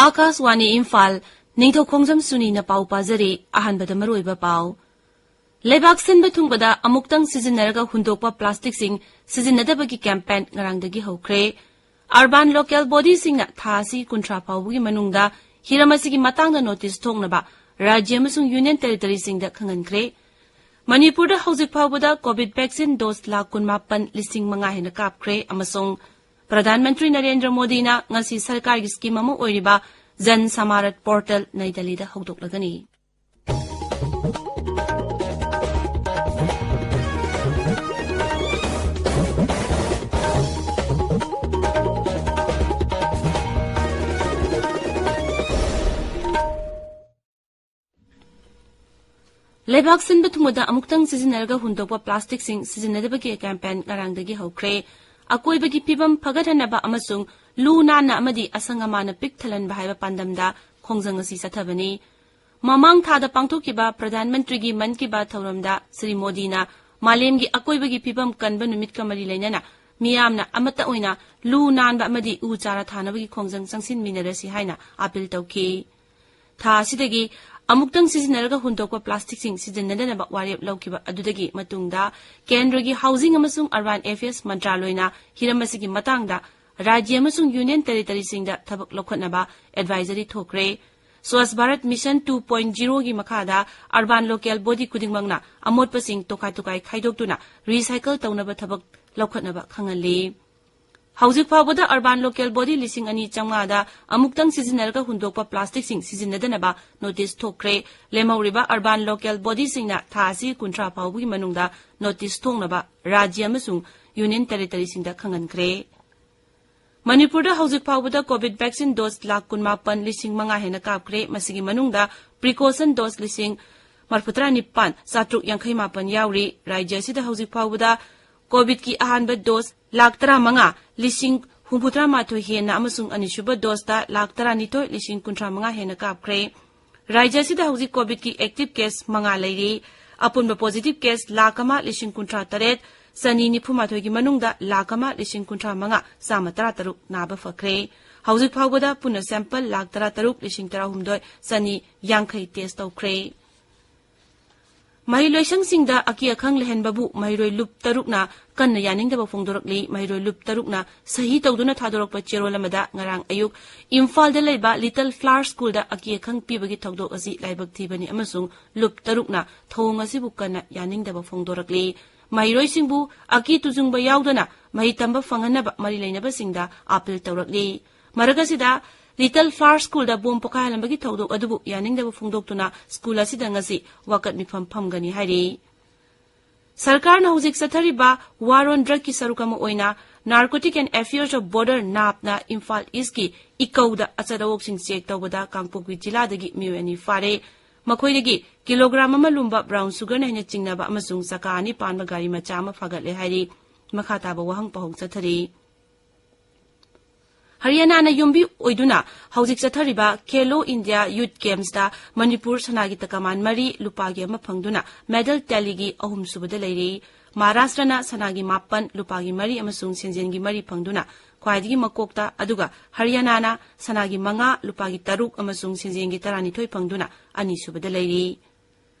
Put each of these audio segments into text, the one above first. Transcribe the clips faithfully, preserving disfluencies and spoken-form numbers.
ꯑꯥꯀꯥꯁꯋꯥꯅꯤ ꯏꯝꯐꯥꯜ, ꯅꯤꯡꯊꯧ ꯈꯣꯡꯖꯝ ꯁꯨꯅꯤꯅ ꯄꯥꯎ ꯄꯥꯖꯔꯤ꯫ ꯑꯍꯥꯟꯕꯗ ꯃꯔꯨꯑꯣꯏꯕ ꯄꯥꯎ꯫ ꯂꯩꯕꯥꯛ ꯁꯤꯟꯕ ꯊꯨꯡꯕꯗ ꯑꯃꯨꯛꯇꯪ ꯁꯤꯖꯤꯟꯅꯔꯒ ꯍꯨꯟꯗꯣꯛꯄ ꯄ꯭ꯂꯥꯁꯇꯤꯛꯁꯤꯡ ꯁꯤꯖꯤꯟꯅꯗꯕꯒꯤ ꯀꯦꯝꯄꯦꯟ ꯉꯔꯥꯡꯗꯒꯤ ꯍꯧꯈ꯭ꯔꯦ꯫ ꯑꯔꯕꯥꯟ ꯂꯣꯀꯦꯜ ꯕꯣꯗꯤꯁꯤꯡꯅ ꯊꯥ ꯑꯁꯤ ꯀꯨꯟꯊ꯭ꯔꯥ ꯐꯥꯎꯕꯒꯤ ꯃꯅꯨꯡꯗ ꯍꯤꯔꯝ ꯑꯁꯤꯒꯤ ꯃꯇꯥꯡꯗ ꯅꯣꯇꯤꯁ ꯊꯣꯛꯅꯕ ꯔꯥꯖ꯭ꯌ ꯑꯃꯁꯨꯡ ꯌꯨꯅꯤꯌꯟ ꯇꯦꯔꯤꯇꯣꯔꯤꯁꯤꯡꯗ ꯈꯪꯍꯟꯈ꯭ꯔꯦ꯫ ꯃꯅꯤꯄꯨꯔꯗ ꯍꯧꯖꯤꯛ ꯐꯥꯎꯕꯗ ꯀꯣꯚꯤꯗ ꯚꯦꯛꯁꯤꯟ ꯗꯣꯁ ꯂꯥꯈ ꯀꯨꯟꯃꯥꯄꯟ ꯂꯤꯁꯤꯡ ꯃꯉꯥ ꯍꯦꯟꯅ ꯀꯥꯞꯈ꯭ꯔꯦ ꯑꯃꯁꯨꯡ ꯄ꯭ꯔꯙꯥꯟ ꯃꯟꯇ꯭ꯔꯤ ꯅꯔꯦꯟꯗ꯭ꯔ ꯃꯣꯗꯤꯅ ꯉꯁꯤ ꯁꯔꯀꯥꯔꯒꯤ ꯁ꯭ꯀꯤꯝ ꯑꯃ ꯑꯣꯏꯔꯤꯕ ꯖꯟ ꯁꯃꯥꯔꯠ ꯄꯣꯔꯇꯜ ꯅꯩ ꯗꯦꯜꯂꯤꯗ ꯍꯧꯗꯣꯛꯂꯒꯅꯤ꯫ ꯂꯩꯕꯥꯛ ꯁꯤꯟꯕ ꯊꯨꯡꯕꯗ ꯑꯃꯨꯛꯇꯪ ꯁꯤꯖꯤꯟꯅꯔꯒ ꯍꯨꯟꯗꯣꯛꯄ ꯄ꯭ꯂꯥꯁꯇꯤꯛꯁꯤꯡ ꯁꯤꯖꯤꯟꯅꯗꯕꯒꯤ ꯀꯦꯝꯄꯦꯟ ꯉꯔꯥꯡꯗꯒꯤ ꯍꯧꯈ꯭ꯔꯦ꯫ ꯑꯀꯣꯏꯕꯒꯤ ꯐꯤꯕꯝ ꯐꯒꯠꯍꯟꯅꯕ ꯑꯃꯁꯨꯡ ꯂꯨ ꯅꯥꯟꯅ ꯑꯃꯗꯤ ꯑꯁꯪ ꯑꯃꯥꯟꯅ ꯄꯤꯛ ꯊꯜꯍꯟꯕ ꯍꯥꯏꯕ ꯄꯥꯟꯗꯝꯗ ꯈꯣꯡꯖꯪ ꯑꯁꯤ ꯆꯠꯊꯕꯅꯤ꯫ ꯃꯃꯥꯡ ꯊꯥꯗ ꯄꯥꯡꯊꯣꯛꯈꯤꯕ ꯄ꯭ꯔꯙꯥꯟ ꯃꯟꯇ꯭ꯔꯤꯒꯤ ꯃꯟ ꯀꯤ ꯕꯥꯠ ꯊꯧꯔꯝꯗ ꯁ꯭ꯔꯤ ꯃꯣꯗꯤꯅ ꯃꯥꯂꯦꯝꯒꯤ ꯑꯀꯣꯏꯕꯒꯤ ꯐꯤꯕꯝ ꯀꯟꯕ ꯅꯨꯃꯤꯠꯀ ꯃꯔꯤ ꯂꯩꯅꯅ ꯃꯤꯌꯥꯝꯅ ꯑꯃꯠꯇ ꯑꯣꯏꯅ ꯂꯨ ꯅꯥꯟꯕ ꯑꯃꯗꯤ ꯎ ꯆꯥꯔꯥ ꯊꯥꯅꯕꯒꯤ ꯈꯣꯡꯖꯪ ꯆꯪꯁꯤꯟꯃꯤꯟꯅꯔꯁꯤ ꯍꯥꯏꯅ ꯑꯥꯄꯤꯜ ꯇꯧꯈꯤ꯫ ꯊꯥ ꯑꯁꯤꯗꯒꯤ ꯑꯃꯨꯛꯇꯪ ꯁꯤꯖꯤꯟꯅꯔꯒ ꯍꯨꯟꯗꯣꯛꯄ ꯄ꯭ꯂꯥꯁꯇꯤꯛꯁꯤꯡ ꯁꯤꯖꯤꯟꯅꯗꯅꯕ ꯋꯥꯔꯦꯞ ꯂꯧꯈꯤꯕ ꯑꯗꯨꯗꯒꯤ ꯃꯇꯨꯡꯗ ꯀꯦꯟꯗ꯭ꯔꯒꯤ ꯍꯥꯎꯁꯤꯡ ꯑꯃꯁꯨꯡ ꯑꯔꯕꯥꯟ ꯑꯦꯐꯤꯌꯔꯁ ꯃꯟꯇ꯭ꯔꯥꯂꯣꯏꯅ ꯍꯤꯔꯝ ꯑꯁꯤꯒꯤ ꯃꯇꯥꯡꯗ ꯔꯥꯖ꯭ꯌ ꯑꯃꯁꯨꯡ ꯌꯨꯅꯤꯌꯟ ꯇꯦꯔꯤꯇꯣꯔꯤꯁꯤꯡꯗ ꯊꯕꯛ ꯂꯧꯈꯠꯅꯕ ꯑꯦꯗꯚꯥꯏꯖꯔꯤ ꯊꯣꯛꯈ꯭ꯔꯦ꯫ Swachh Bharat mission two point ꯖꯤꯔꯣꯒꯤ ꯃꯈꯥꯗ ꯑꯔꯕꯥꯟ ꯂꯣꯀꯦꯜ ꯕꯣꯗꯤ ꯈꯨꯗꯤꯡꯃꯛꯅ ꯑꯃꯣꯠꯄꯁꯤꯡ ꯇꯣꯈꯥꯏ ꯇꯣꯈꯥꯏ ꯈꯥꯏꯗꯣꯛꯇꯨꯅ ꯔꯤꯁꯥꯏꯀꯜ ꯇꯧꯅꯕ ꯊꯕꯛ ꯂꯧꯈꯠꯅꯕ ꯈꯪꯍꯜꯂꯤ꯫ ꯍꯧꯖꯤꯛ ꯐꯥꯎꯕꯗ ꯑꯔꯕꯥꯟ ꯂꯣꯀꯦꯜ ꯕꯣꯗꯤ ꯂꯤꯁꯤꯡ ꯑꯅꯤ ꯆꯥꯝꯃꯉꯥꯗ ꯑꯃꯨꯛꯇꯪ ꯁꯤꯖꯤꯟꯅꯔꯒ ꯍꯨꯟꯗꯣꯛꯄ ꯄ꯭ꯂꯥꯁꯇꯤꯛꯁꯤꯡ ꯁꯤꯖꯤꯟꯅꯗꯅꯕ ꯅꯣꯇꯤꯁ ꯊꯣꯛꯈ꯭ꯔꯦ꯫ ꯂꯦꯝꯍꯧꯔꯤꯕ ꯑꯔꯕꯥꯟ ꯂꯣꯀꯦꯜ ꯕꯣꯗꯤꯁꯤꯡꯅ ꯊꯥ ꯑꯁꯤ ꯀꯨꯟꯊ꯭ꯔꯥ ꯐꯥꯎꯕꯒꯤ ꯃꯅꯨꯡꯗ ꯅꯣꯇꯤꯁ ꯊꯣꯛꯅꯕ ꯔꯥꯖ꯭ꯌ ꯑꯃꯁꯨꯡ ꯌꯨꯅꯤꯌꯟ ꯇꯦꯔꯤꯇꯣꯔꯤꯁꯤꯡꯗ ꯈꯪꯍꯟꯈ꯭ꯔꯦ꯫ ꯃꯅꯤꯄꯨꯔꯗ ꯍꯧꯖꯤꯛ ꯐꯥꯎꯕꯗ ꯀꯣꯚꯤꯗ ꯚꯦꯛꯁꯤꯟ ꯗꯣꯁ ꯂꯥꯈ ꯀꯨꯟꯃꯥꯄꯟ ꯂꯤꯁꯤꯡ ꯃꯉꯥ ꯍꯦꯟꯅ ꯀꯥꯞꯈ꯭ꯔꯦ꯫ ꯃꯁꯤꯒꯤ ꯃꯅꯨꯡꯗ ꯄ꯭ꯔꯤꯀꯣꯁꯟ ꯗꯣꯁ ꯂꯤꯁꯤꯡ ꯃꯔꯤꯐꯨꯇꯔꯥ ꯅꯤꯄꯥꯟ ꯆꯥꯇ꯭ꯔꯨꯛ ꯌꯥꯡꯈꯩ ꯃꯥꯄꯟ ꯌꯥꯎꯔꯤ꯫ ꯔꯥꯖ꯭ꯌ ꯑꯁꯤꯗ ꯍꯧꯖꯤꯛ ꯐꯥꯎꯕꯗ ꯀꯣꯚꯤꯗꯀꯤ ꯑꯍꯥꯟꯕ ꯗꯣꯁ ꯂꯥꯈ ꯇꯔꯥꯃꯉꯥ ꯂꯤꯁꯤꯡ ꯍꯨꯝꯐꯨꯇꯔꯥ ꯃꯥꯊꯣꯏ ꯍꯦꯟꯅ ꯑꯃꯁꯨꯡ ꯑꯅꯤꯁꯨꯕ ꯗꯣꯁꯇ ꯂꯥꯈ ꯇꯔꯥꯅꯤꯊꯣꯏ ꯂꯤꯁꯤꯡ ꯀꯨꯟꯊ꯭ꯔꯥ ꯃꯉꯥ ꯍꯦꯟꯅ ꯀꯥꯞꯈ꯭ꯔꯦ꯫ ꯔꯥꯖ꯭ꯌ ꯑꯁꯤꯗ ꯍꯧꯖꯤꯛ ꯀꯣꯚꯤꯗꯀꯤ ꯑꯦꯛꯇꯤꯚ ꯀꯦꯁ ꯃꯉꯥ ꯂꯩꯔꯤ꯫ ꯑꯄꯨꯟꯕ ꯄꯣꯖꯤꯇꯤꯚ ꯀꯦꯁ ꯂꯥꯈ ꯑꯃ ꯂꯤꯁꯤꯡ ꯀꯨꯟꯊ꯭ꯔꯥ ꯇꯔꯦꯠ ꯆꯅꯤ ꯅꯤꯐꯨ ꯃꯥꯊꯣꯏꯒꯤ ꯃꯅꯨꯡꯗ ꯂꯥꯈ ꯑꯃ ꯂꯤꯁꯤꯡ ꯀꯨꯟꯊ꯭ꯔꯥ ꯃꯉꯥ ꯆꯥꯝꯃ ꯇꯔꯥ ꯇꯔꯨꯛ ꯅꯥꯕ ꯐꯈ꯭ꯔꯦ꯫ ꯍꯧꯖꯤꯛ ꯐꯥꯎꯕꯗ ꯄꯨꯟꯅ ꯁꯦꯝꯄꯜ ꯂꯥꯈ ꯇꯔꯥ ꯇꯔꯨꯛ ꯂꯤꯁꯤꯡ ꯇꯔꯥ ꯍꯨꯝꯗꯣꯏ ꯆꯅꯤ ꯌꯥꯡꯈꯩ ꯇꯦꯁ ꯇꯧꯈ꯭ꯔꯦ꯫ ꯃꯍꯩꯂꯣꯏꯁꯪꯁꯤꯡꯗ ꯑꯀꯤ ꯑꯈꯪ ꯂꯩꯍꯟꯕꯕꯨ ꯃꯍꯩꯔꯣꯏ ꯂꯨꯞ ꯇꯔꯨꯛꯅ ꯀꯟꯅ ꯌꯥꯅꯤꯡꯗꯕ ꯐꯣꯡꯗꯣꯔꯛꯂꯤ꯫ ꯃꯍꯩꯔꯣꯏ ꯂꯨꯞ ꯇꯔꯨꯛꯅ ꯁꯍꯤ ꯇꯧꯗꯨꯅ ꯊꯥꯗꯣꯔꯛꯄ ꯆꯦꯔꯣꯜ ꯑꯃꯗ ꯉꯔꯥꯡ ꯑꯌꯨꯛ ꯏꯝꯐꯥꯜꯗ ꯂꯩꯕ ꯂꯤꯇꯜ ꯐ꯭ꯂꯥꯋꯔ ꯁ꯭ꯀꯨꯜꯗ ꯑꯀꯤ ꯑꯈꯪ ꯄꯤꯕꯒꯤ ꯊꯧꯗꯣꯛ ꯑꯁꯤ ꯂꯥꯏꯕꯛ ꯊꯤꯕꯅꯤ ꯑꯃꯁꯨꯡ ꯂꯨꯞ ꯇꯔꯨꯛꯅ ꯊꯧꯑꯣꯡ ꯑꯁꯤꯕꯨ ꯀꯟꯅ ꯌꯥꯅꯤꯡꯗꯕ ꯐꯣꯡꯗꯣꯔꯛꯂꯤ꯫ ꯃꯍꯩꯔꯣꯏꯁꯤꯡꯕꯨ ꯑꯀꯤ ꯇꯨꯖꯨꯡꯕ ꯌꯥꯎꯗꯅ ꯃꯍꯩ ꯇꯝꯕ ꯐꯪꯍꯟꯅꯕ ꯃꯔꯤ ꯂꯩꯅꯕꯁꯤꯡꯗ ꯑꯥꯄꯤꯜ ꯇꯧꯔꯛꯂꯤ꯫ ꯃꯔꯛ ꯑꯁꯤꯗ, ꯂꯤꯇꯜ ꯐ꯭ꯂꯥꯋꯔ ꯁ꯭ꯀꯨꯜꯗ ꯕꯣꯝ ꯄꯣꯈꯥꯏꯍꯜꯂꯝꯕꯒꯤ ꯊꯧꯗꯣꯛ ꯑꯗꯨꯕꯨ ꯌꯥꯅꯤꯡꯗꯕ ꯐꯣꯡꯗꯣꯛꯇꯨꯅ ꯁ꯭ꯀꯨꯜ ꯑꯁꯤꯗ ꯉꯁꯤ ꯋꯥꯀꯠ ꯃꯤꯐꯝ ꯐꯝꯒꯅꯤ ꯍꯥꯏꯔꯤ꯫ ꯁꯔꯀꯥꯔꯅ ꯍꯧꯖꯤꯛ ꯆꯠꯊꯔꯤꯕ War on Drug ꯀꯤ ꯁꯔꯨꯛ ꯑꯃ ꯑꯣꯏꯅ Narcotic and Affairs of Border, ꯅꯥꯞꯅ, Imphal ꯏꯁꯀꯤ ꯏꯀꯧꯗ ꯑꯆꯠ ꯑꯋꯣꯛꯁꯤꯡ ꯆꯦꯛ ꯇꯧꯕꯗ ꯀꯥꯡꯄꯣꯛꯄꯤ ꯖꯤꯂꯥꯗꯒꯤ ꯃꯤꯑꯣꯏ ꯑꯅꯤ ꯐꯥꯔꯦ꯫ ꯃꯈꯣꯏꯗꯒꯤ ꯀꯤꯂꯣꯒ꯭ꯔꯥꯝ ꯑꯃ ꯂꯨꯝꯕ ꯕ꯭ꯔꯥꯎꯟ ꯁꯨꯒꯔꯅ ꯍꯦꯟꯅ ꯆꯤꯡꯅꯕ ꯑꯃꯁꯨꯡ ꯆꯀꯥ ꯑꯅꯤ ꯄꯥꯟꯕ ꯒꯥꯔꯤ ꯃꯆꯥ ꯑꯃ ꯐꯥꯒꯠꯂꯦ ꯍꯥꯏꯔꯤ꯫ ꯃꯈꯥ ꯇꯥꯕ ꯋꯥꯍꯪ ꯄꯥꯎꯍꯪ ꯆꯠꯊꯔꯤ꯫ ꯍꯔꯤꯌꯥꯅꯥꯅ ꯌꯨꯝꯕꯤ ꯑꯣꯏꯗꯨꯅ ꯍꯧꯖꯤꯛ ꯆꯠꯊꯔꯤꯕ ꯈꯦꯂꯣ ꯏꯟꯗꯤꯌꯥ ꯌꯨꯊ ꯒꯦꯝꯁꯇ ꯃꯅꯤꯄꯨꯔ ꯁꯅꯥꯒꯤ ꯇꯀꯃꯥꯟ ꯃꯔꯤ, ꯂꯨꯄꯥꯒꯤ ꯑꯃ ꯐꯪꯗꯨꯅ ꯃꯦꯗꯜ ꯇꯦꯂꯤꯒꯤ ꯑꯍꯨꯝꯁꯨꯕꯗ ꯂꯩꯔꯤ꯫ ꯃꯍꯥꯔꯥꯁꯇ꯭ꯔꯅ ꯁꯅꯥꯒꯤ ꯃꯥꯄꯟ, ꯂꯨꯄꯥꯒꯤ ꯃꯔꯤ ꯑꯃꯁꯨꯡ ꯁꯦꯟꯖꯦꯟꯒꯤ ꯃꯔꯤ ꯐꯪꯗꯨꯅ ꯈ꯭ꯋꯥꯏꯗꯒꯤ ꯃꯀꯣꯛꯇ, ꯑꯗꯨꯒ ꯍꯔꯤꯌꯥꯅꯥꯅ ꯁꯅꯥꯒꯤ ꯃꯉꯥ, ꯂꯨꯄꯥꯒꯤ ꯇꯔꯨꯛ ꯑꯃꯁꯨꯡ ꯁꯦꯟꯖꯦꯟꯒꯤ ꯇꯔꯥꯅꯤꯊꯣꯏ ꯐꯪꯗꯨꯅ ꯑꯅꯤꯁꯨꯕꯗ ꯂꯩꯔꯤ꯫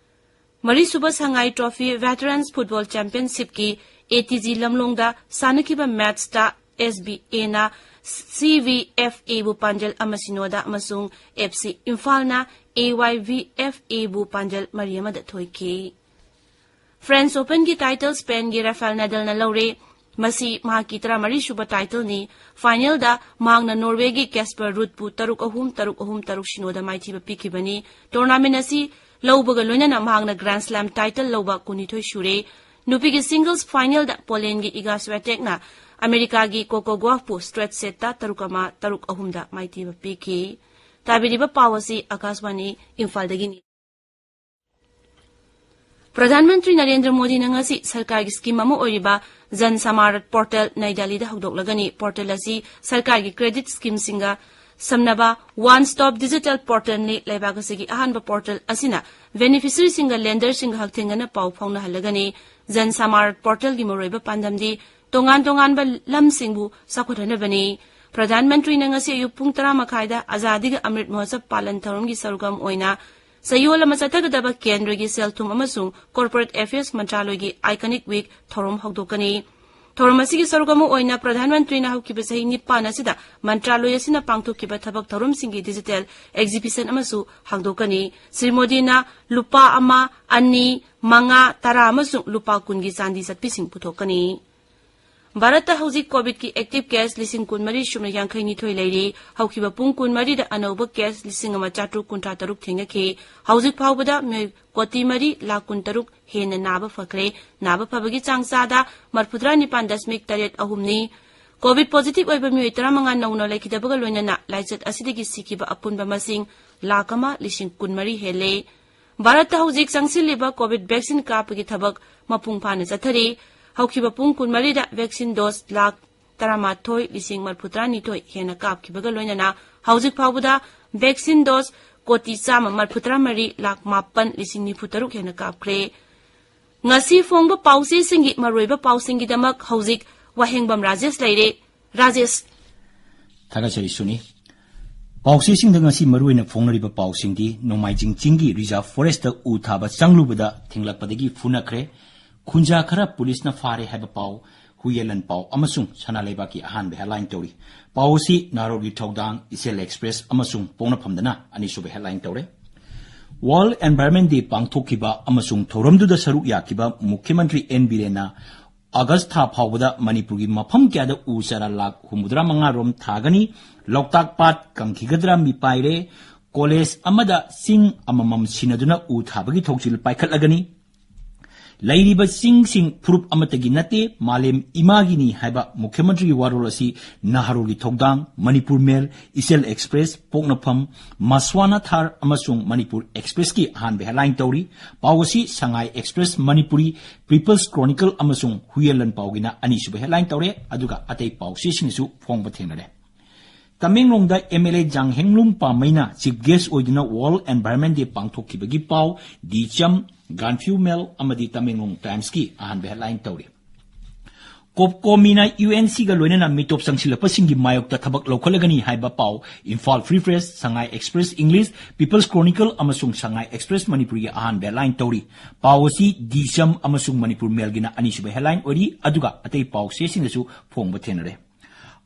ꯃꯔꯤꯁꯨꯕ ꯁꯉꯥꯏ ꯇ꯭ꯔꯣꯐꯤ ꯚꯦꯇꯔꯟꯁ ꯐꯨꯠꯕꯣꯜ ꯆꯦꯝꯄꯤꯌꯟꯁꯤꯞꯀꯤ ꯑꯦ ꯇꯤ ꯖꯤ ꯂꯝꯂꯣꯡꯗ ꯁꯥꯟꯅꯈꯤꯕ ꯃꯦꯠꯁꯇ ꯑꯦꯁ ꯕꯤ ꯑꯦꯅ ꯁꯤ ꯚꯤ ꯑꯦꯐ ꯑꯦꯕꯨ ꯄꯥꯟꯖꯜ ꯑꯃ ꯁꯤꯅꯣꯗ ꯑꯃꯁꯨꯡ ꯑꯦꯐ ꯁꯤ ꯏꯝꯐꯥꯜꯅ ꯑꯦ ꯋꯥꯏ ꯚꯤ ꯑꯦꯐ ꯑꯦꯕꯨ ꯄꯥꯟꯖꯜ ꯃꯔꯤ ꯑꯃꯗ ꯊꯣꯏꯈꯤ꯫ ꯐ꯭ꯔꯦꯟꯁ ꯑꯣꯄꯟꯒꯤ ꯇꯥꯏꯇꯜ ꯁ꯭ꯄꯦꯟꯒꯤ ꯔꯥꯐꯦꯜ ꯅꯗꯜꯅ ꯂꯧꯔꯦ꯫ ꯃꯁꯤ ꯃꯍꯥꯛꯀꯤ ꯇꯔꯥꯃꯔꯤ ꯁꯨꯕ ꯇꯥꯏꯇꯜꯅꯤ꯫ ꯐꯥꯏꯅꯦꯜꯗ ꯃꯍꯥꯛꯅ ꯅꯣꯔꯋꯦꯒꯤ ꯀꯦꯁꯄꯔ ꯔꯨꯠꯄꯨ ꯇꯔꯨꯛ ꯑꯍꯨꯝ, ꯇꯔꯨꯛ ꯑꯍꯨꯝ, ꯇꯔꯨꯛ ꯁꯤꯅꯣꯗ ꯃꯥꯏꯊꯤꯕ ꯄꯤꯈꯤꯕꯅꯤ꯫ ꯇꯣꯔꯅꯥꯃꯦꯟ ꯑꯁꯤ ꯂꯧꯕꯒ ꯂꯣꯏꯅꯅ ꯃꯍꯥꯛꯅ ꯒ꯭ꯔꯥꯟꯗ ꯁ꯭ꯂꯥꯝ ꯇꯥꯏꯇꯜ ꯂꯧꯕ ꯀꯨꯟꯅꯤꯊꯣꯏ ꯁꯨꯔꯦ꯫ ꯅꯨꯄꯤꯒꯤ ꯁꯤꯡꯒꯜꯁ ꯐꯥꯏꯅꯦꯜꯗ ꯄꯣꯂꯦꯟꯒꯤ ꯏꯒꯥ ꯁ꯭ꯋꯦꯇꯦꯛꯅ ꯑꯃꯦꯔꯤꯀꯥꯒꯤ ꯀꯣꯀꯣ ꯒꯣꯐꯄꯨ ꯁ꯭ꯇ꯭ꯔꯦꯠ ꯁꯦꯠꯇ ꯇꯔꯨꯛ ꯑꯃ, ꯇꯔꯨꯛ ꯑꯍꯨꯝꯗ ꯃꯥꯏꯊꯤꯕ ꯄꯤꯈꯤ꯫ ꯇꯥꯕꯤꯔꯤꯕ ꯄꯥꯎ ꯑꯁꯤ ꯑꯀꯥꯁꯕꯥꯅꯤ ꯏꯝꯐꯥꯜꯗꯒꯤꯅꯤ꯫ ꯄ꯭ꯔꯙꯥꯟ ꯃꯟꯇ꯭ꯔꯤ ꯅꯔꯦꯟꯗ꯭ꯔ ꯃꯣꯗꯤꯅ ꯉꯁꯤ ꯁꯔꯀꯥꯔꯒꯤ ꯁ꯭ꯀꯤꯝ ꯑꯃ ꯑꯣꯏꯔꯤꯕ ꯖꯟ ꯁꯃꯥꯔꯠ ꯄꯣꯔꯇꯦꯜ ꯅꯩ ꯗꯦꯜꯂꯤꯗ ꯍꯧꯗꯣꯛꯂꯒꯅꯤ꯫ ꯄꯣꯔꯇꯦꯜ ꯑꯁꯤ ꯁꯔꯀꯥꯔꯒꯤ ꯀ꯭ꯔꯦꯗꯤꯠ ꯁ꯭ꯀꯤꯝꯁꯤꯡꯒ ꯁꯝꯅꯕ ꯋꯥꯟ ꯁ꯭ꯇꯣꯞ ꯗꯤꯖꯤꯇꯦꯜ ꯄꯣꯔꯇꯦꯜꯅꯤ꯫ ꯂꯩꯕꯥꯛ ꯑꯁꯤꯒꯤ ꯑꯍꯥꯟꯕ ꯄꯣꯔꯇꯦꯜ ꯑꯁꯤꯅ ꯕꯦꯅꯤꯐꯤꯁꯔꯤꯁꯤꯡꯒ ꯂꯦꯟꯗꯔꯁꯤꯡꯒ ꯍꯛꯊꯦꯡꯅꯅ ꯄꯥꯎ ꯐꯥꯎꯅꯍꯜꯂꯒꯅꯤ꯫ ꯖꯟ ꯁꯃꯥꯔꯠ ꯄꯣꯔꯇꯦꯜꯒꯤ ꯃꯔꯨꯑꯣꯏꯕ ꯄꯥꯟꯗꯝꯗꯤ ꯇꯣꯉꯥꯟ ꯇꯣꯉꯥꯟꯕ ꯂꯝꯁꯤꯡꯕꯨ ꯆꯥꯎꯈꯠꯍꯟꯅꯕꯅꯤ꯫ ꯄ꯭ꯔꯙꯥꯟ ꯃꯟꯇ꯭ꯔꯤꯅ ꯉꯁꯤ ꯑꯌꯨꯛ ꯄꯨꯡ ꯇꯔꯥ ꯃꯈꯥꯏꯗ ꯑꯖꯥꯗꯤꯒ ꯑꯃ꯭ꯔꯤꯠ ꯃꯍꯣꯠꯁꯕ ꯄꯥꯂꯟ ꯊꯧꯔꯝꯒꯤ ꯁꯔꯨꯛ ꯑꯃ ꯑꯣꯏꯅ ꯆꯌꯣꯜ ꯑꯃ ꯆꯠꯊꯒꯗꯕ ꯀꯦꯟꯗ꯭ꯔꯒꯤ ꯁꯦꯜ ꯊꯨꯝ ꯑꯃꯁꯨꯡ ꯀꯣꯔꯄꯣꯔꯦꯠ ꯑꯦꯐꯤꯌꯔꯁ ꯃꯟꯇ꯭ꯔꯥꯂꯣꯏꯒꯤ ꯑꯥꯏꯀꯅꯤꯛ ꯋꯤꯛ ꯊꯧꯔꯝ ꯍꯧꯗꯣꯛꯀꯅꯤ꯫ ꯊꯧꯔꯝ ꯑꯁꯤꯒꯤ ꯁꯔꯨꯛ ꯑꯃ ꯑꯣꯏꯅ ꯄ꯭ꯔꯙꯥꯟ ꯃꯟꯇ꯭ꯔꯤꯅ ꯍꯧꯈꯤꯕ ꯆꯍꯤ ꯅꯤꯄꯥꯟ ꯑꯁꯤꯗ ꯃꯟꯇ꯭ꯔꯥꯂꯣꯏ ꯑꯁꯤꯅ ꯄꯥꯡꯊꯣꯛꯈꯤꯕ ꯊꯕꯛ ꯊꯧꯔꯝꯁꯤꯡꯒꯤ ꯗꯤꯖꯤꯇꯦꯜ ꯑꯦꯛꯖꯤꯕꯤꯁꯟ ꯑꯃꯁꯨ ꯍꯥꯡꯗꯣꯛꯀꯅꯤ꯫ ꯁ꯭ꯔꯤ ꯃꯣꯗꯤꯅ ꯂꯨꯄꯥ ꯑꯃ, ꯑꯅꯤ, ꯃꯉꯥ, ꯇꯔꯥ ꯑꯃꯁꯨꯡ ꯂꯨꯄꯥ ꯀꯨꯟꯒꯤ ꯆꯥꯟꯗꯤ ꯆꯠꯄꯤꯁꯤꯡ ꯄꯨꯊꯣꯛꯀꯅꯤ꯫ ꯚꯥꯔꯠꯇ ꯍꯧꯖꯤꯛ ꯀꯣꯚꯤꯗꯀꯤ ꯑꯦꯛꯇꯤꯚ ꯀꯦꯁ ꯂꯤꯁꯤꯡ ꯀꯨꯟꯃꯔꯤ ꯁꯨꯞꯅ ꯌꯥꯡꯈꯩ ꯅꯤꯊꯣꯏ ꯂꯩꯔꯤ꯫ ꯍꯧꯈꯤꯕ ꯄꯨꯡ ꯀꯨꯟꯃꯔꯤꯗ ꯑꯅꯧꯕ ꯀꯦꯁ ꯂꯤꯁꯤꯡ ꯑꯃ ꯆꯥꯇ꯭ꯔꯨꯛ ꯀꯨꯟꯊ꯭ꯔꯥ ꯇꯔꯨꯛ ꯊꯦꯡꯅꯈꯤ꯫ ꯍꯧꯖꯤꯛ ꯐꯥꯎꯕꯗ ꯃꯤꯑꯣꯏ ꯀꯣꯇꯤ ꯃꯔꯤ ꯂꯥꯈ ꯀꯨꯟ ꯇꯔꯨꯛ ꯍꯦꯟꯅ ꯅꯥꯕ ꯐꯈ꯭ꯔꯦ꯫ ꯅꯥꯕ ꯐꯕꯒꯤ ꯆꯥꯡ ꯆꯥꯗ ꯃꯔꯐꯨꯇꯔꯥ ꯅꯤꯄꯥꯟ ꯗꯁꯃꯤꯛ ꯇꯔꯦꯠ ꯑꯍꯨꯝꯅꯤ꯫ ꯀꯣꯚꯤꯗ ꯄꯣꯖꯤꯇꯤꯚ ꯑꯣꯏꯕ ꯃꯤꯑꯣꯏ ꯇꯔꯥꯃꯉꯥ ꯅꯧꯅ ꯂꯩꯈꯤꯗꯕꯒ ꯂꯣꯏꯅꯅ ꯂꯥꯏꯆꯠ ꯑꯁꯤꯗꯒꯤ ꯁꯤꯈꯤꯕ ꯑꯄꯨꯟꯕ ꯃꯁꯤꯡ ꯂꯥꯈ ꯑꯃ ꯂꯤꯁꯤꯡ ꯀꯨꯟꯃꯔꯤ ꯍꯦꯜꯂꯦ꯫ ꯚꯥꯔꯠꯇ ꯍꯧꯖꯤꯛ ꯆꯪꯁꯤꯜꯂꯤꯕ ꯀꯣꯚꯤꯗ ꯚꯦꯛꯁꯤꯟ ꯀꯥꯞꯄꯒꯤ ꯊꯕꯛ ꯃꯄꯨꯡ ꯐꯥꯅ ꯆꯠꯊꯔꯤ꯫ ꯍꯧꯈꯤꯕ ꯄꯨꯡ ꯀꯨꯟꯃꯔꯤꯗ ꯚꯦꯛꯁꯤꯟ ꯗꯣꯁ ꯂꯥꯈ ꯇꯔꯥꯃꯥꯊꯣꯏ ꯂꯤꯁꯤꯡ ꯃꯔꯐꯨꯇꯔꯥꯅꯤꯊꯣꯏ ꯍꯦꯟꯅ ꯀꯥꯞꯈꯤꯕꯒ ꯂꯣꯏꯅꯅ ꯍꯧꯖꯤꯛ ꯐꯥꯎꯕꯗ ꯚꯦꯛꯁꯤꯟ ꯗꯣꯁ ꯀꯣꯇꯤ ꯆꯥꯝꯃ ꯃꯔꯐꯨꯇꯔꯥ ꯃꯔꯤ ꯂꯥꯈ ꯃꯥꯄꯟ ꯂꯤꯁꯤꯡ ꯅꯤꯐꯨ ꯇꯔꯨꯛ ꯍꯦꯟꯅ ꯀꯥꯞꯈ꯭ꯔꯦ꯫ ꯉꯁꯤ ꯐꯣꯡꯕ ꯄꯥꯎꯆꯦꯁꯤꯡꯒꯤ ꯃꯔꯨꯑꯣꯏꯕ ꯄꯥꯎꯁꯤꯡꯒꯤꯗꯃꯛ ꯍꯧꯖꯤꯛ ꯋꯥꯍꯦꯡꯕꯝ ꯔꯥꯖꯦꯁ ꯂꯩꯔꯦ꯫ ꯔꯥꯖꯦꯁ꯫ ꯊꯥꯒꯠꯆꯔꯤ ꯁꯨꯅꯤ꯫ ꯄꯥꯎꯆꯦꯁꯤꯡꯗ ꯉꯁꯤ ꯃꯔꯨꯑꯣꯏꯅ ꯐꯣꯡꯅꯔꯤꯕ ꯄꯥꯎꯁꯤꯡꯗꯤ ꯅꯣꯡꯃꯥꯏꯖꯤꯡ ꯆꯤꯡꯒꯤ ꯔꯤꯖꯥꯔꯚ ꯐꯣꯔꯦꯁꯇ ꯎ ꯊꯥꯕ ꯆꯪꯂꯨꯕꯗ ꯊꯤꯡꯂꯛꯄꯗꯒꯤ ꯐꯨꯅꯈ꯭ꯔꯦ, ꯈꯨꯟꯖꯥ ꯈꯔ ꯄꯨꯂꯤꯁꯅ ꯐꯥꯔꯦ ꯍꯥꯏꯕ ꯄꯥꯎ, ꯍꯨꯏꯌꯦꯂꯟ ꯄꯥꯎ ꯑꯃꯁꯨꯡ ꯁꯅꯥ ꯂꯩꯕꯥꯛꯀꯤ ꯑꯍꯥꯟꯕ ꯍꯦꯗꯂꯥꯏꯟ ꯇꯧꯔꯤ꯫ ꯄꯥꯎ ꯑꯁꯤ ꯅꯥꯔꯣꯜꯒꯤ ꯊꯧꯗꯥꯡ, ꯏꯆꯦꯜ ꯑꯦꯛꯁꯄ꯭ꯔꯦꯁ ꯑꯃꯁꯨꯡ ꯄꯣꯛꯅꯐꯝꯗꯅ ꯑꯅꯤꯁꯨꯕ ꯍꯦꯗꯂꯥꯏꯟ ꯇꯧꯔꯦ꯫ ꯋꯥꯔꯜꯗ ꯑꯦꯟꯚꯥꯏꯔꯟꯃꯦꯟꯠ ꯗꯦ ꯄꯥꯡꯊꯣꯛꯈꯤꯕ ꯑꯃꯁꯨꯡ ꯊꯧꯔꯝꯗꯨꯗ ꯁꯔꯨꯛ ꯌꯥꯈꯤꯕ ꯃꯨꯈ꯭ꯌ ꯃꯟꯇ꯭ꯔꯤ ꯑꯦꯟ ꯕꯤꯔꯦꯟꯅ ꯑꯥꯒꯁ ꯊꯥ ꯐꯥꯎꯕꯗ ꯃꯅꯤꯄꯨꯔꯒꯤ ꯃꯐꯝ ꯀꯌꯥꯗ ꯎ ꯆꯥꯔꯥ ꯂꯥꯈ ꯍꯨꯝꯐꯨꯇꯔꯥ ꯃꯉꯥ ꯔꯣꯝ ꯊꯥꯒꯅꯤ, ꯂꯣꯛꯇꯥꯛ ꯄꯥꯠ ꯀꯪꯈꯤꯒꯗ꯭ꯔꯥ ꯃꯤꯄꯥꯏꯔꯦ, ꯀꯣꯂꯦꯖ ꯑꯃꯗ ꯆꯤꯡ ꯑꯃꯃꯝ ꯁꯤꯟꯅꯗꯨꯅ ꯎ ꯊꯥꯕꯒꯤ ꯊꯧꯁꯤꯜ ꯄꯥꯏꯈꯠꯂꯒꯅꯤ, ꯂꯩꯔꯤꯕ ꯆꯤꯡꯁꯤꯡ ꯐꯨꯔꯨꯞ ꯑꯃꯠꯇꯒꯤ ꯅꯠꯇꯦ, ꯃꯥꯂꯦꯝ ꯏꯃꯥꯒꯤꯅꯤ ꯍꯥꯏꯕ ꯃꯨꯈ꯭ꯌ ꯃꯟꯇ꯭ꯔꯤꯒꯤ ꯋꯥꯔꯣꯜ ꯑꯁꯤ ꯅꯍꯥꯔꯣꯜꯒꯤ ꯊꯧꯗꯥꯡ, ꯃꯅꯤꯄꯨꯔ ꯃꯦꯜ, ꯏꯆꯦꯜ ꯑꯦꯛꯁꯄ꯭ꯔꯦꯁ, ꯄꯣꯛꯅꯐꯝ, ꯃꯁ꯭ꯋꯥꯅꯥ ꯊꯥꯔ ꯑꯃꯁꯨꯡ ꯃꯅꯤꯄꯨꯔ ꯑꯦꯛꯁꯄ꯭ꯔꯦꯁꯀꯤ ꯑꯍꯥꯟꯕ ꯍꯦꯗꯂꯥꯏꯟ ꯇꯧꯔꯤ꯫ ꯄꯥꯎ ꯑꯁꯤ ꯁꯉꯥꯏ ꯑꯦꯛꯁꯄ꯭ꯔꯦꯁ, ꯃꯅꯤꯄꯨꯔꯤ ꯄꯤꯄꯜꯁ ꯀ꯭ꯔꯣꯅꯤꯀꯜ ꯑꯃꯁꯨꯡ ꯍꯨꯏꯌꯦꯟ ꯂꯟꯄꯥꯎꯒꯤꯅ ꯑꯅꯤꯁꯨꯕ ꯍꯦꯗꯂꯥꯏꯟ ꯇꯧꯔꯦ, ꯑꯗꯨꯒ ꯑꯇꯩ ꯄꯥꯎꯆꯦꯁꯤꯡꯁꯨ ꯐꯣꯡꯕ ꯊꯦꯡꯅꯔꯦ꯫ ꯇꯃꯦꯡꯂꯣꯡꯗ ꯑꯦꯝ ꯑꯦꯜ ꯑꯦ ꯖꯥꯡꯍꯦꯡꯂꯨꯡ ꯄꯥꯃꯩꯅ ꯆꯤꯐ ꯒꯦꯁ ꯑꯣꯏꯗꯨꯅ ꯋꯥꯔꯜꯗ ꯑꯦꯟꯚꯥꯏꯔꯟꯃꯦꯟꯠ ꯗꯦ ꯄꯥꯡꯊꯣꯛꯈꯤꯕꯒꯤ ꯄꯥꯎ ꯗꯤ ꯆꯝ, ꯒꯥꯟꯐ꯭ꯌꯨ ꯃꯦꯜ ꯑꯃꯗꯤ ꯇꯃꯦꯡꯂꯣꯡ ꯇꯥꯏꯝꯁꯀꯤ ꯑꯍꯥꯟꯕ ꯍꯦꯗꯂꯥꯏꯟ ꯇꯧꯔꯤ꯫ ꯀꯣꯞꯀꯣꯃꯤꯅ ꯌꯨ ꯑꯦꯟ ꯁꯤꯒ ꯂꯣꯏꯅꯅ ꯃꯤꯇꯣꯞ ꯆꯪꯁꯤꯜꯂꯛꯄꯁꯤꯡꯒꯤ ꯃꯥꯌꯣꯛꯇ ꯊꯕꯛ ꯂꯧꯈꯠꯂꯒꯅꯤ ꯍꯥꯏꯕ ꯄꯥꯎ ꯏꯝꯐꯥꯜ ꯐ꯭ꯔꯤ ꯄ꯭ꯔꯦꯁ, ꯁꯉꯥꯏ ꯑꯦꯛꯁꯄ꯭ꯔꯦꯁ ꯏꯪꯂꯤꯁ, ꯄꯤꯄꯜꯁ ꯀ꯭ꯔꯣꯅꯤꯀꯜ ꯑꯃꯁꯨꯡ ꯁꯉꯥꯏ ꯑꯦꯛꯁꯄ꯭ꯔꯦꯁ ꯃꯅꯤꯄꯨꯔꯤꯒꯤ ꯑꯍꯥꯟꯕ ꯍꯦꯗꯂꯥꯏꯟ ꯇꯧꯔꯤ꯫ ꯄꯥꯎ ꯑꯁꯤ ꯗꯤ ꯆꯝ ꯑꯃꯁꯨꯡ ꯃꯅꯤꯄꯨꯔ ꯃꯦꯜꯒꯤꯅ ꯑꯅꯤꯁꯨꯕ ꯍꯦꯗꯂꯥꯏꯟ ꯑꯣꯏꯔꯤ, ꯑꯗꯨꯒ ꯑꯇꯩ ꯄꯥꯎꯆꯦꯁꯤꯡꯗꯁꯨ ꯐꯣꯡꯕ ꯊꯦꯡꯅꯔꯦ꯫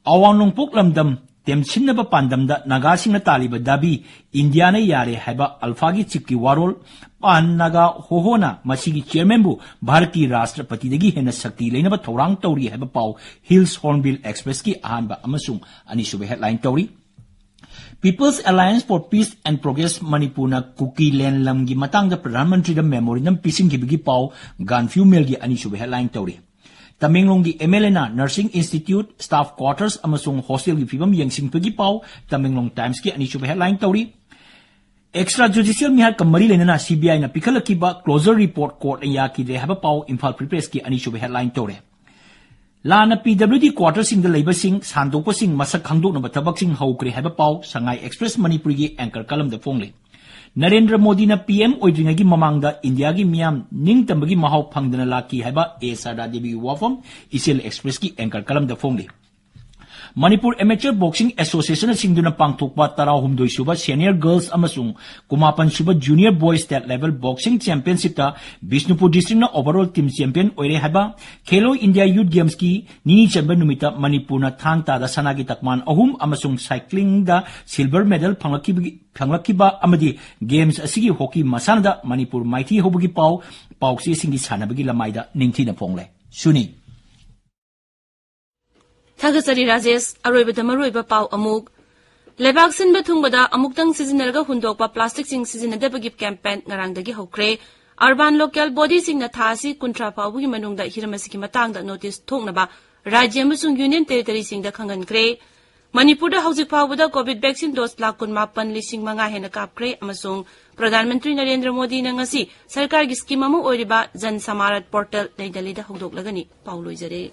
ꯑꯋꯥꯡ ꯅꯣꯡꯄꯣꯛ ꯂꯝꯗꯝ ꯇꯦꯝꯁꯤꯟꯅꯕ ꯄꯥꯟꯗꯝꯗ ꯅꯥꯒꯥꯁꯤꯡꯅ ꯇꯥꯜꯂꯤꯕ ꯗꯥꯕꯤ ꯏꯟꯗꯤꯌꯥꯅ ꯌꯥꯔꯦ ꯍꯥꯏꯕ ꯑꯜꯐꯥꯒꯤ ꯆꯤꯐꯀꯤ ꯋꯥꯔꯣꯜ, ꯄꯥꯟ ꯅꯥꯒꯥ ꯍꯣꯍꯣꯅ ꯃꯁꯤꯒꯤ ꯆꯤꯌꯔꯃꯦꯟꯕꯨ ꯚꯥꯔꯠꯀꯤ ꯔꯥꯁꯇ꯭ꯔꯄꯇꯤꯗꯒꯤ ꯍꯦꯟꯅ ꯁꯛꯇꯤ ꯂꯩꯅꯕ ꯊꯧꯔꯥꯡ ꯇꯧꯔꯤ ꯍꯥꯏꯕ ꯄꯥꯎ ꯍꯤꯜꯁ ꯍꯣꯔꯟꯕꯤꯜ ꯑꯦꯛꯁꯄ꯭ꯔꯦꯁꯀꯤ ꯑꯍꯥꯟꯕ ꯑꯃꯁꯨꯡ ꯑꯅꯤꯁꯨꯕ ꯍꯦꯗꯂꯥꯏꯟ ꯇꯧꯔꯤ꯫ People's Alliance for Peace and Progress ꯃꯅꯤꯄꯨꯔꯅ ꯀꯨꯀꯤꯂꯦꯟ ꯂꯝꯒꯤ ꯃꯇꯥꯡꯗ ꯄ꯭ꯔꯙꯥꯟ ꯃꯟꯇ꯭ꯔꯤꯗ ꯃꯦꯃꯣꯔꯦꯟꯗꯝ ꯄꯤꯁꯤꯟꯈꯤꯕꯒꯤ ꯄꯥꯎ ꯒꯥꯟꯐ꯭ꯌꯨ ꯃꯦꯜꯒꯤ ꯑꯅꯤꯁꯨꯕ ꯍꯦꯗꯂꯥꯏꯟ ꯇꯧꯔꯤ꯫ ꯇꯃꯦꯡꯂꯣꯡꯒꯤ ꯑꯦꯝ ꯑꯦꯜ ꯑꯦꯅ ꯅꯔꯁꯤꯡ ꯏꯟꯁꯇꯤꯇ꯭ꯌꯨꯠ, ꯁ꯭ꯇꯥꯐ ꯀ꯭ꯋꯥꯔꯇꯔꯁ ꯑꯃꯁꯨꯡ ꯍꯣꯁꯇꯦꯜꯒꯤ ꯐꯤꯕꯝ ꯌꯦꯡꯁꯤꯟꯕꯒꯤ ꯄꯥꯎ ꯇꯃꯦꯡꯂꯣꯡ ꯇꯥꯏꯝꯁꯀꯤ ꯑꯅꯤꯁꯨꯕ ꯍꯦꯗꯂꯥꯏꯟ ꯇꯧꯔꯤ꯫ ꯑꯦꯛꯁꯇ꯭ꯔꯥ ꯖꯨꯗꯤꯁꯤꯌꯦꯜ ꯃꯤꯍꯥꯠꯀ ꯃꯔꯤ ꯂꯩꯅꯅ ꯁꯤ ꯕꯤ ꯑꯥꯏꯅ ꯄꯤꯈꯠꯂꯛꯈꯤꯕ ꯀ꯭ꯂꯣꯖꯔ ꯔꯤꯄꯣꯔꯠ ꯀꯣꯔꯠꯅ ꯌꯥꯈꯤꯗ꯭ꯔꯦ ꯍꯥꯏꯕ ꯄꯥꯎ ꯏꯝꯐꯥꯜ ꯐ꯭ꯔꯤ ꯄ꯭ꯔꯦꯁꯀꯤ ꯑꯅꯤꯁꯨꯕ ꯍꯦꯗꯂꯥꯏꯟ ꯇꯧꯔꯦ꯫ ꯂꯥꯟꯅ ꯄꯤ ꯗꯕ꯭ꯂꯤꯌꯨ ꯗꯤ ꯀ꯭ꯋꯥꯔꯇꯔꯁꯤꯡꯗ ꯂꯩꯕꯁꯤꯡ ꯁꯥꯟꯗꯣꯛꯄꯁꯤꯡ ꯃꯁꯛ ꯈꯪꯗꯣꯛꯅꯕ ꯊꯕꯛꯁꯤꯡ ꯍꯧꯈ꯭ꯔꯦ ꯍꯥꯏꯕ ꯄꯥꯎ ꯁꯉꯥꯏ ꯑꯦꯛꯁꯄ꯭ꯔꯦꯁ ꯃꯅꯤꯄꯨꯔꯤꯒꯤ ꯑꯦꯡꯀꯔ ꯀꯂꯝꯗ ꯐꯣꯡꯂꯤ꯫ ꯅꯔꯦꯟꯗ꯭ꯔ ꯃꯣꯗꯤꯅ ꯄꯤ ꯑꯦꯝ ꯑꯣꯏꯗ꯭ꯔꯤꯉꯩꯒꯤ ꯃꯃꯥꯡꯗ ꯏꯟꯗꯤꯌꯥꯒꯤ ꯃꯤꯌꯥꯝ ꯅꯤꯡꯇꯝꯕꯒꯤ ꯃꯍꯥꯎ ꯐꯪꯗꯅ ꯂꯥꯛꯈꯤ ꯍꯥꯏꯕ ꯑꯦ ꯁꯥꯔꯗꯥ ꯗꯦꯕꯤꯒꯤ ꯋꯥꯐꯝ ꯏꯆꯦꯜ ꯑꯦꯛꯁꯄ꯭ꯔꯦꯁꯀꯤ ꯑꯦꯡꯀꯔ ꯀꯂꯝꯗ ꯐꯣꯡꯂꯤ꯫ ꯃꯅꯤꯄꯨꯔ ꯑꯦꯃꯦꯆꯔ ꯕꯣꯛꯁꯤꯡ ꯑꯦꯁꯣꯁꯤꯌꯦꯁꯟꯅ ꯁꯤꯟꯗꯨꯅ ꯄꯥꯡꯊꯣꯛꯄ ꯇꯔꯥꯍꯨꯝꯗꯣꯏ ꯁꯨꯕ ꯁꯦꯅꯤꯌꯔ ꯒꯔꯜꯁ ꯑꯃꯁꯨꯡ ꯀꯨꯟꯃꯥꯄꯟ ꯁꯨꯕ junior boys state level boxing ꯆꯦꯝꯄꯤꯌꯟꯁꯤꯞꯇ ꯕꯤꯁꯅꯨꯄꯨꯔ ꯗꯤꯁꯇ꯭ꯔꯤꯛꯅ ꯑꯣꯚꯔꯑꯣꯜ ꯇꯤꯝ ꯆꯦꯝꯄꯤꯌꯟ ꯑꯣꯏꯔꯦ ꯍꯥꯏꯕ ꯈꯦꯂꯣ ꯏꯟꯗꯤꯌꯥ ꯌꯨꯊ ꯒꯦꯝꯁꯀꯤ ꯅꯤꯅꯤ ꯆꯟꯕ ꯅꯨꯃꯤꯠꯇ ꯃꯅꯤꯄꯨꯔꯅ ꯊꯥꯡ ꯇꯥꯗ ꯁꯅꯥꯒꯤ ꯇꯛꯃꯥꯟ ꯑꯍꯨꯝ ꯑꯃꯁꯨꯡ ꯁꯥꯏꯀ꯭ꯂꯤꯡꯗ ꯁꯤꯜꯚꯔ ꯃꯦꯗꯜ ꯐꯪꯂꯛꯈꯤꯕꯒꯤ, ꯐꯪꯂꯛꯈꯤꯕ ꯑꯃꯗꯤ ꯒꯦꯝꯁ ꯑꯁꯤꯒꯤ ꯍꯣꯀꯤ ꯃꯁꯥꯟꯅꯗ ꯃꯅꯤꯄꯨꯔ ꯃꯥꯏꯊꯤ ꯍꯧꯕꯒꯤ ꯄꯥꯎ ꯄꯥꯎꯆꯦꯁꯤꯡꯒꯤ ꯁꯥꯟꯅꯕꯒꯤ ꯂꯃꯥꯏꯗ ꯅꯤꯡꯊꯤꯅ ꯐꯣꯡꯂꯦ꯫ ꯁꯨꯅꯤ꯫ ꯊꯥꯒꯠꯆꯔꯤ ꯔꯥꯖꯦꯁ꯫ ꯑꯔꯣꯏꯕꯗ ꯃꯔꯨꯑꯣꯏꯕ ꯄꯥꯎ ꯑꯃꯨꯛ꯫ ꯂꯩꯕꯥꯛ ꯁꯤꯟꯕ ꯊꯨꯡꯕꯗ ꯑꯃꯨꯛꯇꯪ ꯁꯤꯖꯤꯟꯅꯔꯒ ꯍꯨꯟꯗꯣꯛꯄ ꯄ꯭ꯂꯥꯁꯇꯤꯛꯁꯤꯡ ꯁꯤꯖꯤꯟꯅꯗꯕꯒꯤ ꯀꯦꯝꯄꯦꯟ ꯉꯔꯥꯡꯗꯒꯤ ꯍꯧꯈ꯭ꯔꯦ꯫ ꯑꯔꯕꯥꯟ ꯂꯣꯀꯦꯜ ꯕꯣꯗꯤꯁꯤꯡꯅ ꯊꯥ ꯑꯁꯤ ꯀꯨꯟꯊ꯭ꯔꯥ ꯐꯥꯎꯕꯒꯤ ꯃꯅꯨꯡꯗ ꯍꯤꯔꯝ ꯑꯁꯤꯒꯤ ꯃꯇꯥꯡꯗ ꯅꯣꯇꯤꯁ ꯊꯣꯛꯅꯕ ꯔꯥꯖ꯭ꯌ ꯑꯃꯁꯨꯡ ꯌꯨꯅꯤꯌꯟ ꯇꯦꯔꯤꯇꯣꯔꯤꯁꯤꯡꯗ ꯈꯪꯍꯟꯈ꯭ꯔꯦ꯫ ꯃꯅꯤꯄꯨꯔꯗ ꯍꯧꯖꯤꯛ ꯐꯥꯎꯕꯗ ꯀꯣꯚꯤꯗ ꯚꯦꯛꯁꯤꯟ ꯗꯣꯁ ꯂꯥꯈ ꯀꯨꯟꯃꯥꯄꯟ ꯂꯤꯁꯤꯡ ꯃꯉꯥ ꯍꯦꯟꯅ ꯀꯥꯞꯈ꯭ꯔꯦ ꯑꯃꯁꯨꯡ ꯄ꯭ꯔꯙꯥꯟ ꯃꯟꯇ꯭ꯔꯤ ꯅꯔꯦꯟꯗ꯭ꯔ ꯃꯣꯗꯤꯅ ꯉꯁꯤ ꯁꯔꯀꯥꯔꯒꯤ ꯁ꯭ꯀꯤꯝ ꯑꯃ ꯑꯣꯏꯔꯤꯕ ꯖꯟ ꯁꯃꯥꯔꯠ ꯄꯣꯔꯇꯦꯜ ꯅꯩ ꯗꯦꯜꯂꯤꯗ ꯍꯧꯗꯣꯛꯂꯒꯅꯤ꯫ ꯄꯥꯎ ꯂꯣꯏꯖꯔꯦ꯫